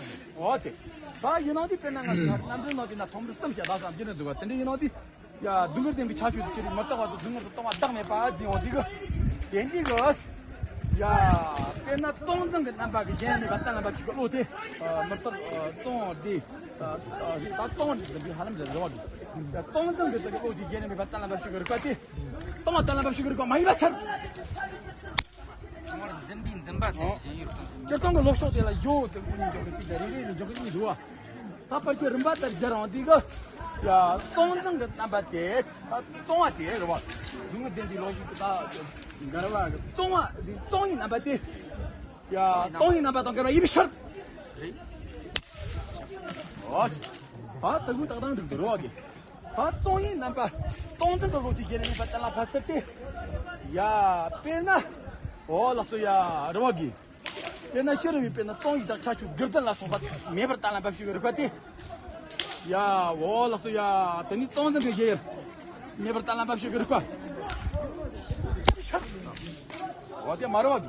ཨོ་དེ། ད་ཡིན་ནང་དེ་དཔེར་ན་ང་ཚོ་རྣམ་འགྲེལ་ནང་དེ་ན་ཐོམ་རི་གསུམ་བྱ་ད་བསམ་གྱི་ནི་འདུག་བ། དེ་འདྲ་ཡིན་ནང་དེ། ཡ། སྡུག་བསྔལ་བདེན་པའི་ཁྱད་ཆོས་སུ་སྐྱེ་རིགས་མི་རྟག་པ་དང་སྡུག་བསྔལ་དུ་སྟོང་བ་བདག་མེད་པ་འཛིན་འོང་དུས་ཀྱི། དེ་འདྲའི་གི། ཡ། དཔེར་ན་གཙོ་འཛིན་གྱི་རྣམ་པ་གི་གཞན་མེད་པ་གཏན་ལ་འབབ་ཅིག་གི་བློ་དེ། མི་རྟག་གཙོ་བོ་དེ། ད་གཙོ་བོ་འཛིན་པའི་ཧ་ལམ་ལ་རེ་བ་འདུག་ཡ། གཙོ་འཛིན་གྱི་དེ་གི་བློ་དེ་གཞན་མེད་པ་གཏན་ལ་འབབ་ཅིག་གི་རིག་པ་དེ། སྟོང་བ་གཏན་ལ་འབབ་ཅིག་གི་རིག་པ་མ་ཡིན་པའི་ཕྱིར། ཚང་མར་འཛིན་པའི་འཛིན་པ་དེ་གཞན་ཡུལ་དང་། སྤྱིར་བཏང་གི་ལོག་ཕྱོགས་དེ་ལ་ཡོད་དེ་ཀུན་ནས་འཇོག་གི་གཅིག་དང་རེ་རེ་ནས་འཇོག་གི་གཉིས་འདུག་བ། ད་ཕལ་ཆེར་རིམ་པ་ལྟར་སྦྱར་འོང་དུས་ཀྱི། ཡ། གཙོ་འཛིན་གྱི་རྣམ་པ་དེ། ད་གཙོ་བོ་དེ་རེད་བ། སྡུག་བསྔལ་བདེན་པའི་ལོག་ཤེས་ཀྱི་ད་འགལ་བ་གི་གཙོ་བོ་དེ་གཙོ་བོའི་རྣམ་པ་དེ། ཡ། སྟོང་ཉིད་རྣམ་པ་དང་འགལ་བ་ཡིན་པའི་ཕྱིར། ཨོ། ད་ལྟ་བུ་ཏག་ཏག་འགྲིག་འདུག་རེད་བ་གི། ད་གཙོ་བོའི་རྣམ་པ། གཙོ་འཛིན་གྱི་བློ་དེ་གཞན་མེད་པ་གཏན་ལ་ཕབ་ཚུལ་དེ། ཡ། དཔེར་ན། ཨོ་ལགས་སོ་ཡ་རེད་བ་གི། དཔེར་ན་ཤེས་རབ་པའི་དཔེར་ན་གཙོ་བོའི་བདག་ཁྱད་ཆོས་དགུར་ལྡན་ལ་སོགས་པ་མེད་པར་གཏན་ལ་འབབ་ཅིག་གི་རིག་པ་དེ། ཡ། ཨོ་ལགས་སོ་ཡ། དེ་ནི་གཙོ་འཛིན་གྱི་གཞན་མེད་པར་གཏན་ལ་འབབ་ཅིག་གི་རིག་པ། འོ་དེ་མ་རེད་བ།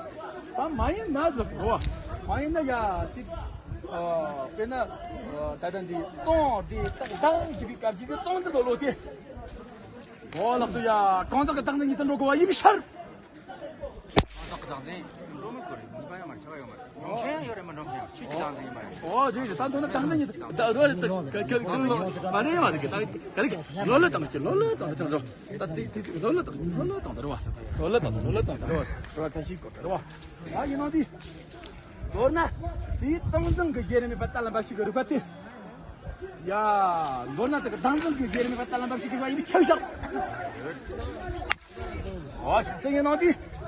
ད་མ་ཡིན་ན་ཟེར་རོ། མ་ཡིན་ན་ཡ་དེ། ཨ། དཔེར་ན། ཨ། ད་ལྟ་འདི་གཙོ་འདི་བདག་བདག་ཞེས་པའི་སྐབས་ཀྱི་གཙོ་འཛིན་གྱི་བློ་དེ། ཨོ་ལགས་སོ་ཡ། གང་ཟག་གི་བདག་འཛིན་ཉིད་དུ་འགྲོ་དགོས་པ་ཡིན་པའི་ཕྱིར། གང་ཟག་གི་བདག་འཛིན་འགྲོ་མི་དགོས་རེད། ནུས་པ་ཡང་མ་རེད། ཆགས་ཡོད་མ་རེད། འགྲོ་མཁན་ཡོད་རེད་མ་འགྲོ་མཁན་ཡང་ཆོས་ཀྱི་བདག་འཛིན་ཡིན་པ་རེད། ཨོ་རེད་རེད། ད་མདོར་ན་བདག་འཛིན་ཉིད་དུ་ད་འགྲོ་རེད། ད་ག་ག་ག་མ་རེད་མ་རེད། ག་ག་ག་ག་ལོ་ལོ་བཏང་ཞིག་ལོ་ལོ་བཏང་ད་ཅང་འགྲོ། ད་དེ་དེ་ལོ་ལོ་བཏང་ལོ་ལོ་བཏང་ད་རེད་བ། ལོ་ལོ་བཏང་ལོ་ལོ་བཏང་ད་རེད་བ། རེད་བ། ཁ་ཤས་གོ་ད་རེད་བ། ད་ཡིན་ནང་དེ། མདོར་ན། དེའི་གཙོ་འཛིན་གྱི་གཞན་མེད་པ་གཏན་ལ་འབབ་ཅིག་གི་རིག་པ་དེ། ཡ། མདོར་ན་དེ་གི་བདག་འཛིན་གྱི་གཞན་མེད་པ་གཏན་ལ་འབབ་ཅིག་གི་རིག་པ་ཡིན་པའི་ཕྱིར་ཤར། ཨོ་ཞིག་དེ་ཡིན་ནང་དེ།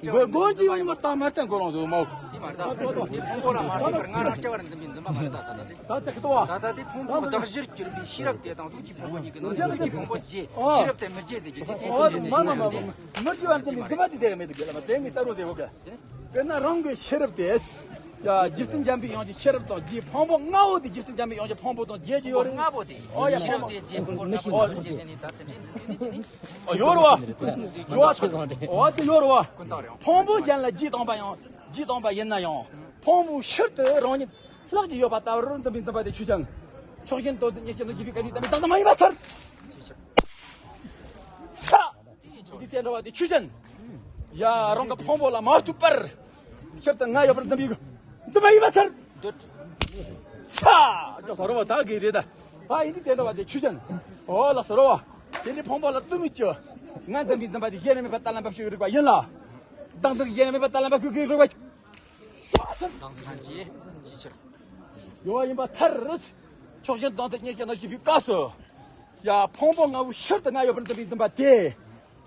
སྐྱེ་བར། མགོ་མགོ་ཅི་ཡོང་མར་ད་མར་ཙང་མགོ་རང་བཟོ་མའོ། དེ་མ་རེད། ད་ད་དེ་ཕུང་པོ་ལ་མ་ལྟོས་པར་ང་རང་སྐྱེ་བར་འཛིན་པའི་འཛིན་པ་མ་རེད། ད་ད་དེ། ད་ད་དེ་ཕུང་པོ་བདག་གཞིར་གྱུར་པའི་ཤེས་རབ་དེ་དང་གཟུགས་ཀྱི་ཕུང་པོ་གཉིས་ཀྱི་ནང་གཟུགས་ཀྱི་ཕུང་པོ་བརྗེ། ཨོ། ཤེས་རབ་དེ་མི་བརྗེ་ཟེར་གྱི་དེ། ཨོ། དེ་མ་མ་མ་མ་མི་བརྗེ་བར་འཛིན་པའི་འཛིན་པ་དེ་དེ་མེད་དུ་གི་ལ་མ་དེ་ངས་ལྟ་རོགས་ཟེར་ཧོ་ག་དཔེར་ན་རང་གི་ཤེས་རབ་དེ། ཡ། རྗེ་བཙུན་འཇམ་པའི་དབྱངས་ཀྱི་ཤེས་རབ་དང་རྗེ་ཕུང་པོ་ལྔ་པོ་དེ། རྗེ་བཙུན་འཇམ་པའི་དབྱངས་ཀྱི་ཕུང་པོ་དང་རྗེ་རྗེ་ཡོད་རེད། ལྔ་པོ་དེ། ཨོ་ཡ། ཤེས་རབ་དེ་རྗེ་ཕུང་པོ་ལྔ་པོ་དང་རྗེ་ཟེར་ནས་ད་དེ་འདྲའི་འདི་འདི་འདི་འདི། ཨོ་ཡོད་རེད་བ། ཡོད་ཨ། ཨོ་དེ་ཡོད་རེད་བ། ཀུན་བཏགས་རེད། ཕུང་པོ་གཞན་ལ་རྗེས་བཏང་པ་ཡང་། རྗེས་བཏང་པ་ཡིན་ན་ཡང་། ཕུང་པོ་ཕྱིར་དུ་རང་ཉིད་ལྷག་ཅིང་ཡོད་པ་ལྟ་བུར་འཛིན་པའི་འཛིན་པ་དེ་ཆོས་ཅན། ཕྱོགས་གཞན་དོན་དུ་གཉེར་གྱི་ནི་རྒྱུ་བའི་སྐད་ནི་དམ་པའི་བདག་ཏུ་མ་ཡིན་པར་ཐལ། ཚ། འདི་དེ་འདྲ་བ་དེ་ཆོས་ཅན། ཡ། རང་གི་ཕུང་པོ་ལ་མ་ལྟོས་པར། ཕྱིར་དུ་ང་ཡོད་པར་འཛིན་པའི་འཛིན་པ་ཡིན་པར་ཐལ། འདོད། ཚ། ཅོ་ཧོ་རོ་བ་ད་གི་རེད་ད། ཕ་ཡིན་འདི་དེ་འདྲ་བ་དེ་ཆོས་ཅན། ཨོ་ལ་སོ་རོ་བ། དེ་ནི་ཕུང་པོ་ལ་ལྟོས་མི་བྱེད། ང་འཛིན་པའི་འཛིན་པ་དེ་གཞན་ལ་མེད་པ་ལྟར་ལ་འབབ་ཆགས་ཀྱི་རིག་པ་ཡིན་ལ། བདག་འཛིན་གཞན་ལ་མེད་པ་ལྟར་ལ་འབབ་ཆགས་ཀྱི་རིག་པ། བདག་འཛིན་ལྷན་སྐྱེས་ཅིའི་ཕྱིར། ཡོད་པ་ཡིན་པར་ཐལ། ཕྱོགས་གཞན་དོན་དུ་གཉེར་གྱི་ནི་རྒྱུ་བའི་སྐབས་སུ། ཡ། ཕུང་པོ་ལྔ་པོ་ཕྱིར་དུ་ང་ཡོད་པར་འཛིན་པའི་འཛིན་པ་དེ།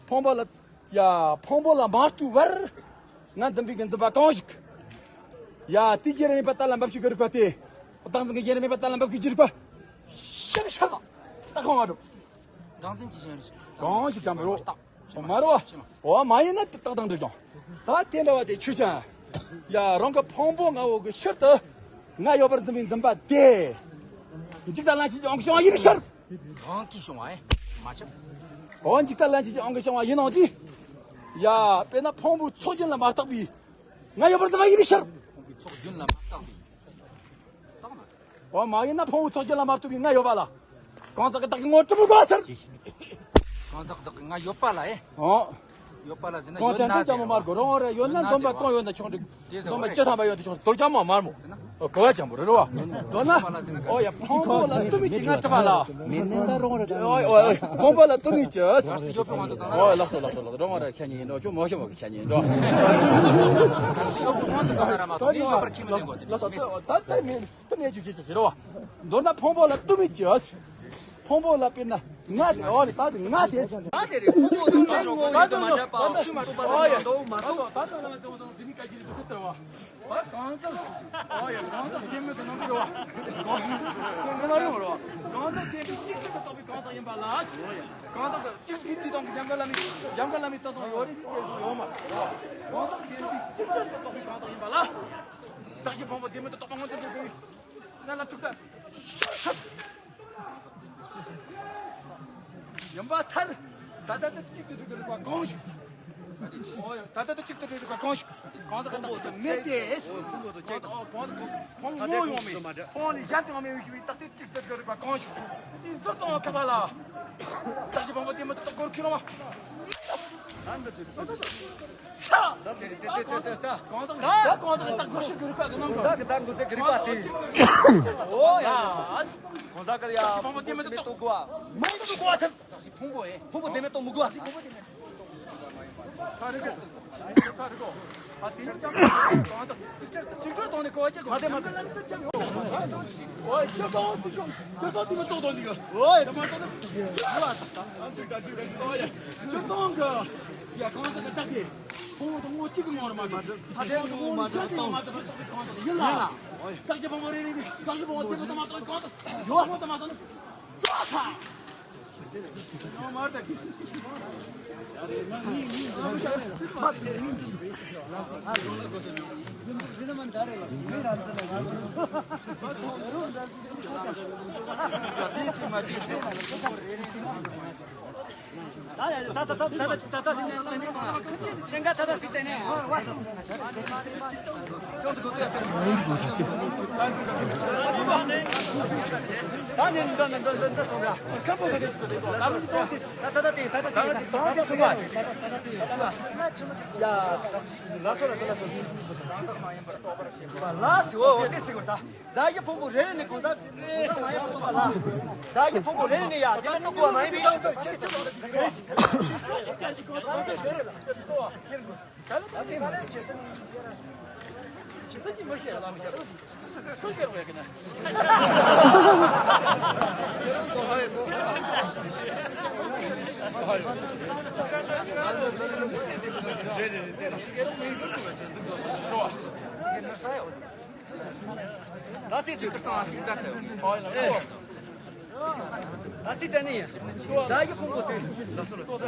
ཕུང་པོ་ལ། ཡ། ཕུང་པོ་ལ་མ་ལྟོས་པར། ང་འཛིན་པའི་གི་འཛིན་པ་གང་ཞིག་ཡ། དེ་གཞན་ལ་མེད་པ་ལྟར་ལ་འབབ་ཆགས་ཀྱི་རིག་པ་དེ། བདག་འཛིན་གྱི་གཞན་ལ་མེད་པ་ལྟར་ལ་འབབ་ཆགས་ཀྱི་རིག་པ། ཤག་ཤག་ད་གང་བ་འགྲོ། བདག་འཛིན་གྱི་གཞན་རིག་གང་ཞིག་ཀྱང་མི་རུང་། མ་རེད་བ། འོ་མ་ཡིན་ན་དེ་ཏག་ཏག་འགྲིག་ཀྱང་། ད་དེ་འདྲ་བ་དེ་ཆུ་ཅན། ཡ་རང་གི་ཕུང་པོ་ལྔ་བོ་གི་ཕྱིར་དུ་ང་ཡོད་པར་འཛིན་པའི་འཛིན་པ་དེ། འཇིག་ལྟ་ལན་ཆགས་ཀྱི་དབང་གིས་བྱུང་བ་ཡིན་ཕྱིར། དབང་གིས་བྱུང་བ་ཡིན་མ་ཆགས། འོ་འཇིག་ལྟ་ལན་ཆགས་ཀྱི་དབང་གིས་བྱུང་བ་ཡིན་ནོ་དེ། ཡ་དཔེར་ན་ཕུང་པོའི་ཚོགས་ཅན་ལ་མ་བརྟགས་པའི་ང་ཡོད་པར་འཛིན་པ་ཡིན་ཕྱིར། ཕུང་པོའི་ཚོགས་རྒྱུན་ལ་མ་བརྟགས་པའི། བརྟགས་ན། འོ་མ་ཡིན་ན་ཕུང་པོའི་ཚོགས་རྒྱུན་ལ་མ་བརྟགས་པའི་ང་ཡོད་པ་ལ། གང་ཟག་གི་བདག་གི་ངོ་སྤྲོད་མི་དགོས་ཟེར། གང་ཟག་བདག་གི་ང་ཡོད་པ་ལ་ཨེ། ཨོ། ཡོད་པ་ལ་ཟེར་ན་གང་ཡོད་ན་ཅང་མོ་མར་གོ་རང་རེ་ཡོད་ན་འདོན་པ་གང་ཡོད་ན་ཆོག་འདུག་འདོན་པ་བཅུ་ཐམ་པ་ཡོད་ན་ཆོག་འདུག་ཅང་མོ་མར་མོ། ཨོ་གོ་བ་ཅང་མོ་རེ་རོ། འདོན་ན། ཨོ་ཡ་ཕུང་པོ་ལ་ལྟོས་མེད་ཀྱི་ང་སྤྲད་པ་ལ། མེད་ནས་ད་རང་རེ། ཨོ་ཨོ་ཕུང་པོ་ལ་ལྟོས་མེད་ཀྱི། ཨོ་ལགས་སོ་ལགས་སོ་ལགས་སོ་རང་རེ་ཁྱེད་ཉིད་ཡིན་འགྲོ་ཁྱོད་མོ་ཤོ་མོ་གི་ཁྱེད་ཉིད་ཡིན་འགྲོ། ལགས་སོ་ད་ད་མེད། ལྟོས་མེད་ཀྱི་ཁྱེད་ཀྱི་རོ། མདོར་ན་ཕུང་པོ་ལ་ལྟོས་མེད་ཀྱི། ཕུང་པོ་ལ་དཔེར་ན་ང་དེ་ཨོ་རེ་ད་དེ་ང་དེ། ད་དེ་རེད་ཕུང་པོ་ལྟོས་མེད་ཀྱི་ང་དེ། ད་དེ་ང་དེ་ཨོ་ཡ། ད་དེ་ང་དེ་འོ་དེ་ནི་ག་ཅི་རེད་དུ་སུ་ལྟར་བ། ཨ་གང་ཟག་ཨོ་ཡ་གང་ཟག་སྐྱེ་མེད་དུ་ནང་གི་རེད་བ། གང་ཟག་སྐྱེ་མེད་ལ་རེད་བ། གང་ཟག་སྐྱེ་མེད་གཅིག་ཆར་དུ་རྟོགས་པའི་གང་ཟག་ཡིན་པ་ལ། གང་ཟག་གཅིག་གིས་དེ་དང་གི་འཇམ་དཀའ་ལ་མི་འཇམ་དཀའ་ལ་མི་ལྟ་སོང་ཡོད་རེད་ཅེས་སོང་ཡོད་མ། གང་ཟག་སྐྱེ་མེད་གཅིག་ཆར་དུ་རྟོགས་པའི་གང་ཟག་ཡིན་པ་ལ། བདག་གི་ཕུང་པོ་བདེན་མེད་དུ་རྟོགས་པ་མངོན་དུ་འགྱུར་དགོས། ན་ལ་ཐུག་ད། ཡོན་པ་ཐར། ད་ལྟ་དེ་གཅིག་ཏུ་སྒྲིལ་དགོས་རིག་པ་གང་ཞིག་ཨོ་ཡ། ད་ལྟ་དེ་གཅིག་ཏུ་སྒྲིལ་དགོས་རིག་པ་གང་ཞིག་གང་ཟག་གི་བདག་ཏུ་མེད་དེ། ཕུང་པོ་དང་བཅས་ཏེ། ཕུང་པོ་ངོ་ཡོང་མེད། ཕུང་ནི་གཞན་དུ་ཡོང་མེད་པའི་རྟགས་དེ་གཅིག་ཏུ་སྒྲིལ་དགོས་རིག་པ་གང་ཞིག་དེ་ཟུར་དང་ཁ་བ་ལ། བདག་གི་ཕུང་པོ་དེ་མི་ཏོག་ཏོག་སྐོར་ཁྱེར་རོ། ད་འདི་ཚོ། ཚ། ད་དེ་རེད་དེ་དེ་དེ་དེ་ད། གང་ཟག་ད་གང་ཟག་ད་གོ་ཤུ་གུ་རུ་པ་གི་ནང་གོང་ཟག་གི་ད་འདུ་ཚེ་གི་རིག་པ་དེ། ཨོ་ཡ། གོང་ཟག་གི་ཡ། ཕུང་པོ་དེ་མེད་དུ་གཏོང་དགོས། མེད་དུ་གཏོང་དགོས་ཐལ། ཕུང་པོ་ཨེ། ཕུང་པོ་དེ་མེད་གཏོང་མི་དགོས། ཚ་རེད་གོ། ཚ་རེད་གོ། ཨ་དེ་ནི་ཅང་གང་ཟག་གཅིག་ཅར་གཅིག་ཅར་གཏོང་ནས་གོ་བ་ཅི་གོ། མ་དེ་མ་དེ། ཨོ་ཡ་ཅི་གཏོང་དེ་ཅང་ཅི་གཏོང་དེ་མ་གཏོང་དོ་འདི་གོ། ཨོ་ཡ་དེ་མ་གཏོང་ན། ཅི་གཏོང་གི། ཡ་གང་ཟག་གི་བདག་དེ། ཕུང་པོ་དང་ངོ་གཅིག་གི་ངོ་རེད་མ་གཏོགས། ད་དེ་ངོ་མ་གཏོགས་པའི་གང་ཟག་ཡིན་ལ། བདག་གི་ཕུང་པོ་རེ་རེ་ནི་བདག་གི་ཕུང་པོ་དེ་མ་གཏོགས་གང་ཟག་ཡོད་མ་གཏོགས་མ་གཏོགས་ནི། ཅོག་ཚ། ངོ་མ་བདག་གི། ལགས་སོ་ལགས་སོ་ལགས་སོ། ལགས་སོ། བདག་གི་ཕུང་པོ་རེ་རེ་ནས་གང་ཟག་མ་ཡོང་ཐུབ་པ་ལ། བདག་གི་ཕུང་པོ་རེ་རེ་ནས་ཡ་དེ་ལ་གཏོང་དགོས་པ་མ་ཡིན་པའི་ཕྱིར་དུ། ད་ལྟ་དེ་མ་ལས་བྱེད། ཇི་ལྟ་ཅི་མ་ཤེས་ལ་མ་ཤེས། ཁོས་ཀྱང་བས་ཀྱི་ན། ད་ལྟའི་ཆོས་ཀྱི་སྟངས་ཤིག་ད་ལྟ་ཡོད་ངེས། ད་ལྟའི་དྲན་ནས་ཡིན། བདག་གི་ཕུང་པོ་དེ། ལགས་སོ་ལགས་སོ།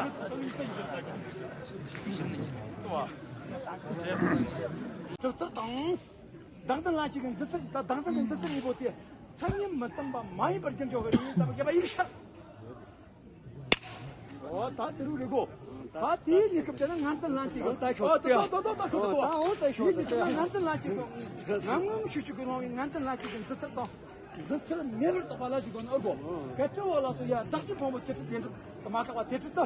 གྲུབ་ཚུལ་དང་། བདག་འཛིན་ལན་གཅིག་གི་འཛིན་ཚུལ་དང་བདག་འཛིན་གྱི་འཛིན་ཚུལ་གཉིས་པོ་དེ་མཚན་ཉིད་མི་མཐུན་པ་མ་ཡིན་པར་འགྱུར་འགྱོ་གི་རིགས་ཡིན་ཙམ་དགེ་བ་ཡིན་ཕྱིར། འོ་ད་དེ་རུ་རེད་གོ། ད་དེའི་གཉིས་སྐབས་དེ་ན་ངན་འཛིན་ལན་གཅིག་གི། ད་ཤོག་ད་ད་ད་ད་ཤོག་ད། འོ་ད་ཤོག་དེའི་གཉིས་སྐབས་ན་ངན་འཛིན་ལན་གཅིག་གི། ངམ་ངམ་ཤུགས་ཤུགས་ཀྱིས་སློང་བའི་ངན་འཛིན་ལན་གཅིག་གི་འཛིན་ཚུལ་དང་། འཛིན་ཚུལ་མེད་པར་རྟོགས་པ་ལ་ཞིག་དགོས་ན་ཨོ་གོ། གལ་ཏེ་འོ་ལགས་སོ་ཡ་བདག་གི་ཕུང་པོ་ཅི་སྟེ་བདེན་གྲུབ་མ་ཐག་པ་དེ་ཕྱིར་དུ།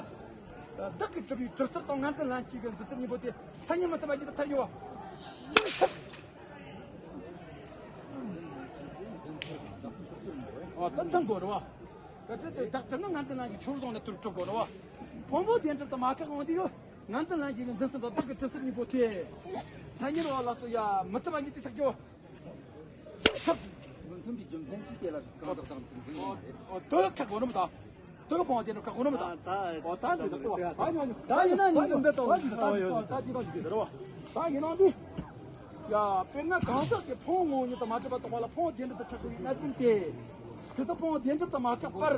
བདག་གིས་གྲུབ་པའི་གྲུབ་ཚུལ་དང་ངན་འཛིན་ལན་གཅིག་གི་འཛིན་ཚུལ་གཉིས་པོ་དེ་མཚན་ཉིད་མི་མཐུན་པ་ཉིད་དུ་ཐལ་འགྱུར་བ། ཅི་ཕྱིར། ཨ་ད་མཐུན་དགོས་རེད་བ། གལ་ཏེ་བདག་གྲུབ་ན་ངན་འཛིན་ལན་གཅིག་ཆོས་བཟུང་ནས་དུར་གྲུབ་དགོས་རེད་བ། ཕུང་པོ་བདེན་གྲུབ་དང་མ་ཁེགས་འོང་དུས་ཡོད། ངན་འཛིན་ལན་གཅིག་གི་འཛིན་ཚུལ་དང་བདག་གི་གྲུབ་ཚུལ་གཉིས་པོ་དེ། མཚན་ཉིད་འོ་ལགས་སོ་ཡ་མི་མཐུན་པ་ཉིད་དུ་ཐལ་འགྱུར་བ། ཅི་ཕྱིར། མི་མཐུན་པའི་རྒྱུ་མཚན་གྱིས་དེ་ལ་གང་ཟག་དང་དུ་མཐུན་མ་རེད། ཨོ་དོ་ཁ་གོ་ནོ་མི་ད། དོ་ཕོང་དེ་ནོ་ཁ་གོ་ནོ་མི་ད། ད་ཨོ་ད་འདི་ད་ད་ད་ད་ད་ཡིན་ན་ནི་འདི་འདི་ད་ད་ད་ད་ད་ཅི་ད་ཅི་ཟེར་རོ། ད་ཡིན་ན་འདི། ཡ་དཔེར་ན་གང་ཟག་གི་ཕུང་ངོ་བོ་ཉིད་དུ་མ་གྲུབ་པ་རྟོགས་པ་ལ་ཕུང་བདེན་གྲུབ་ཏུ་ཐལ་དགོས་པའི་གནད་དོན་དེ། ཁྱེད་ཚོ་ཕུང་བོ་བདེ་འགྲུབ་དང་མ་ཁག་པར།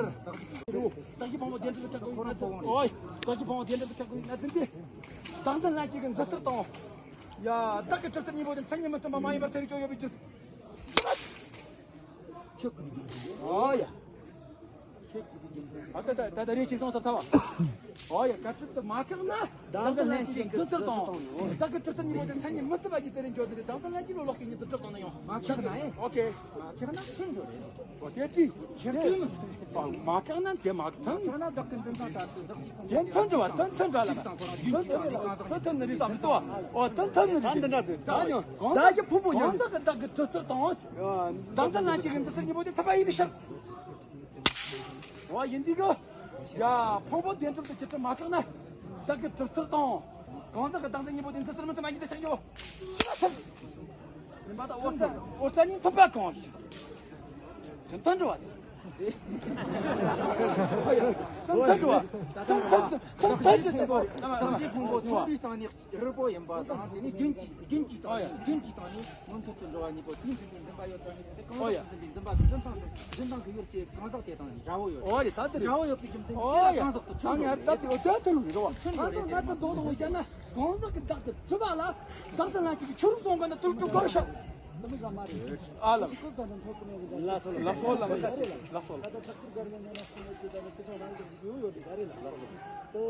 བདག་གི་ཕུང་བོ་བདེ་འགྲུབ་ཏུ་ཁྱབ་དགོས་ན་དེ། ཨོ་ཡ། བདག་གི་ཕུང་བོ་བདེ་འགྲུབ་ཏུ་ཁྱབ་དགོས་ན་དེ་འདི། བདག་འཛིན་ལྷན་སྐྱེས་ཀྱི་འཛིན་སྲོལ་དང་། ཡ། བདག་གི་གྲུབ་ཚུལ་གཉིས་པོ་དེ་མཚན་ཉིད་མི་མཐུན་པ་མ་ཡིན་པར་ཐལ་འགྱུར་ཡོད་པའི་རྒྱུ། ཨོ་ཡ། ཨ་ད་ད་ད་རེ་ཅིག་སོང་ཚར་ཐལ་བ། ཨོ་ཡ། བཀའ་ཁྲིད་དུ་མ་བཀག་ན། བདག་འཛིན་ལྷན་སྐྱེས་ཀྱི་འཛིན་སྲོལ་དང་། བདག་གི་གྲུབ་ཚུལ་གཉིས་པོ་དེ་མཚན་ཉིད་མི་མཐུན་པ་ཞིག་དེ་རེད་འགྱོ་དེ་རེད། བདག་འཛིན་ལྷན་སྐྱེས་ལོ་ལོག་གི་ཉིད་དུ་གྲུབ་བཏང་ན་ཡང་། མ་བཀག་ན་ཨེ། ཨོ་ཁེ། མ་བཀག་ན་མཐུན་འགྱོ་རེད། ཨོ་དེ་དེ། ཁེ་དེ་མི་མཐུན། ཨོ་མ་བཀག་ན་དེ་མ་མཐུན། མ་བཀག་ན་བདག་གི་འཛིན་སྟངས་ལྟར་དུ་བདག་གི་ཕུང་པོ། དེ་མཐུན་འགྲོ་བ་དེ་མཐུན་འགྲོ་ལ། མཐུན་མཐུན་མཐུན་ནི་རིགས་དང་མི་འདུག་བ། ཨོ་དེ་མཐུན་ནི་རིགས་འདི་འདྲ་ཚོས་ད་ཉོ་ད་གི་ཕུང་པོ་ཉོ། གང་ཟག་གི་བདག་གི་གྲུབ་ཚུལ་དང་། བདག་འཛིན་ལྷན་སྐྱེས་ཀྱི་འཛིན་སྲོལ་གཉིས་པོ་དེ་མཐུན་པ་ཡིན་པའི་ཕྱིར། འོ་ཡིན་དུས་ཀྱི། ཡ། ཕུང་པོ་བདེ་འགྲུབ་ཏུ་གྱུར་ཚུལ་མ་བཀག་ན། བདག་གི་གྲུབ་ཚུལ་དང་། གང་ཟག་གི་བདག་འཛིན་གཉིས་པོ་དེ་འཛིན་སྲོལ་མི་མཐུན་པ་ཉིད་དུ་ཆགས་འགྱོ། ཤི་ལ་ཚུལ། ཡིན་པ་དང་། ཨོ་རྩ་ཨོ་རྩ་གཉིས་མཐུན་པ་གང་ཞིག་མཐུན་འགྲོ་བ་དེ། མཐུན་འགྲོ་བ། མཐུན་མཐུན་མཐུན་མཐུན་འགྲོ་བ། བདག་གི་ཕུང་པོ་ཚོགས་པའི་སྟེང་ནས། རིལ་པོ་ཡིན་པ་དང་། དེ་ནས་རྒྱུན་གྱི་རྒྱུན་གྱི་སྟེང་ནས། རྒྱུན་གྱི་སྟེང་ནས་མུ་མཐུད་དུ་འགྲོ་བ་གཉིས་པོ་དེའི་འཛིན་པའི་འཛིན་པ་ཡོད་ཙང་ནི། དེ་གང་ཟག་གི་འཛིན་པའི་འཛིན་པ་དང་། འཛིན་སྟངས་དང་། འཛིན་སྟངས་ཀྱི་ཡུལ་གྱི་གང་ཟག་དེ་དང་འདྲ་བོ་ཡོད། འོ་རེད། ད་དེ་རེད། འདྲ་བོ་ཡོད་པའི་རྒྱུ་མཚན་གྱིས་གང་ཟག་ཏུ་ཆགས་འགྲོ་རེད། ད་དེ་འོ་དེ་ལྟར་དུ་རེད། ད་དེ་ང་ཚོ་ང་ཚོ་མདོ་དང་བོ་བཤད་ན། གང་ཟག་གི་བདག་ཏུ་གྲུབ་པ་ལ་བདག་འཛིན་ལ་ཅིག་ཆོས་རུང་སོང་གི་ན་དུལ་དུ་གོ་ཤོག་ཨ་ལ། ལགས་སོ་ལགས་སོ་ལགས་སོ་ལགས་སོ། ད་ལྟ་ཐག་གཅོད་བརྒྱབ་ནས་ན་ན་སོང་ནས་དེ་ད་ནི་ཁྱེད་ཅག་རང་གི་ཡོད་ཡོད་རེད། ད་རེད་ལ། ལགས་སོ། དེ་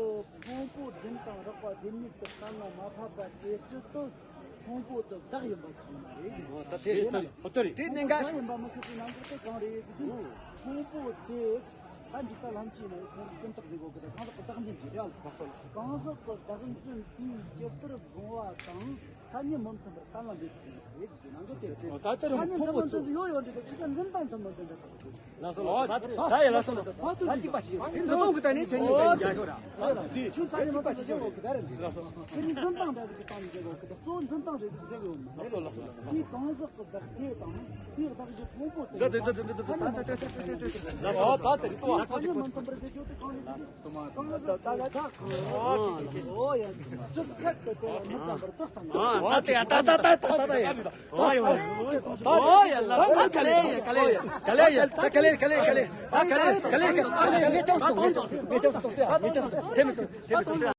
ཕུང་པོ་རྒྱུན་དང་རགས་པ་ལྡེ་མིག་ཏུ་གཏན་ལ་མ་ཕབ་པ་དེ་སྤྱི་དོན་ཕུང་པོ་དེ་བདག་ཡིན་པ་ཁག་མ་རེད། ཨོ་ད་དེ་རེད། ད་ཨོ་དེ་རེད། དེ་གནད་འགག་བདག་ཡིན་པ་མི་ཁེགས་པའི་རྣམ་འགྱུར་དེ་གང་རེད་ཟེར་དུས། ཕུང་པོ་དེ་ད་འཇིག་པ་ལྷན་སྐྱེས་ནས་ཁོང་གི་ཀུན་བཏགས་ཟེར་གོ་གི། ད་གང་ཟག་གི་བདག་འཛིན་གྱི་རེད་ལ། ལགས་སོ་ལགས་སོ། གང་ཟག་གི་བདག་འཛིན་དེའི་ཇི་ལྟར་བཟུང་བ་དང་། མཚན་ཉིད་མི་མཐུན་པར་གཏན་ལ་འབེབས་ཐུབ་ནི་རེད་ཟེར་གྱི་ནང་དོན་དེ་རེད། ད་ལྟ་རུ་མཚན་ཉིད་ཕུང་པོ་མཐུན་མི་མཐུན་ཚོ་ཡོད་ཡོད་འདྲ་དེ་ཅི་ལྟར་འཛིན་སྟངས་མཐུན་མི་མཐུན་འདྲ་དག་ཅིག་ལགས་སོ་ལགས་སོ། ད་ད་ཡ་ལགས་སོ་ལགས་སོ། ད་གཅིག་པ་ཅིག་ཡོད། འདི་སྟོང་གི་ད་ནི་མཚན་ཉིད་ཅན་རྒྱག་གི་ར། དེ་ཆུ་ཚ་ཡོད་པ་ཅིག་བྱེད་དགོས་གི་ད་རེད། ལགས་སོ། དེ་ནི་འཛིན་སྟངས་འདྲ་ཟིག་གི་སྟེང་ནས་བྱེད་དགོས་གི། ད་གཙོ་བོ་འཛིན་སྟངས་རེད་ཟེར་གི་ཡོད་མ་རེད། ལགས་སོ་ལགས་སོ། དེའི་གང་ཟག་གི་བདག་དེ་དང་དེའི་བདག་གཞི་ཕུང་པོ་དེ། ད་ད་ད་ད་ད་ད་ད། ལགས་སོ། ད་དེ་རེད་དོ། མཚན་ཉིད་མི་མཐུན་པར་ཟེར་རྒྱུ་དེ་གང་ནས་ད་གང་ཟག་ད་ད་ད་ཨོ་ཡ། ཅི་ཚད་དུ་དེ་ལ་མི་འཚམ་པར་དུ་བཏང་ན། ད་ད་ཡ་ད་ད་ད་ད་ད་ཡ། ཨོ་ཡ། ད་ད་ད་ད་ད་ཡ། ད་ག་ལེ་ཡ། ག་ལེ་ཡ། ག་ལེ་ཡ། ད་ག་ལེ་ཡ། ག་ལེ་ཡ། ག་ལེ་ཡ། ད་ག་ལེ་ཡ། ག་ལེ་ཡ། ངས་ཅང་སོང་། ངས་ཅང་སོང་། ངས་ཅང་སོང་། ངས་ཅང་སོང་། དེ་མི་ཚོ། དེ་མི་ཚོ།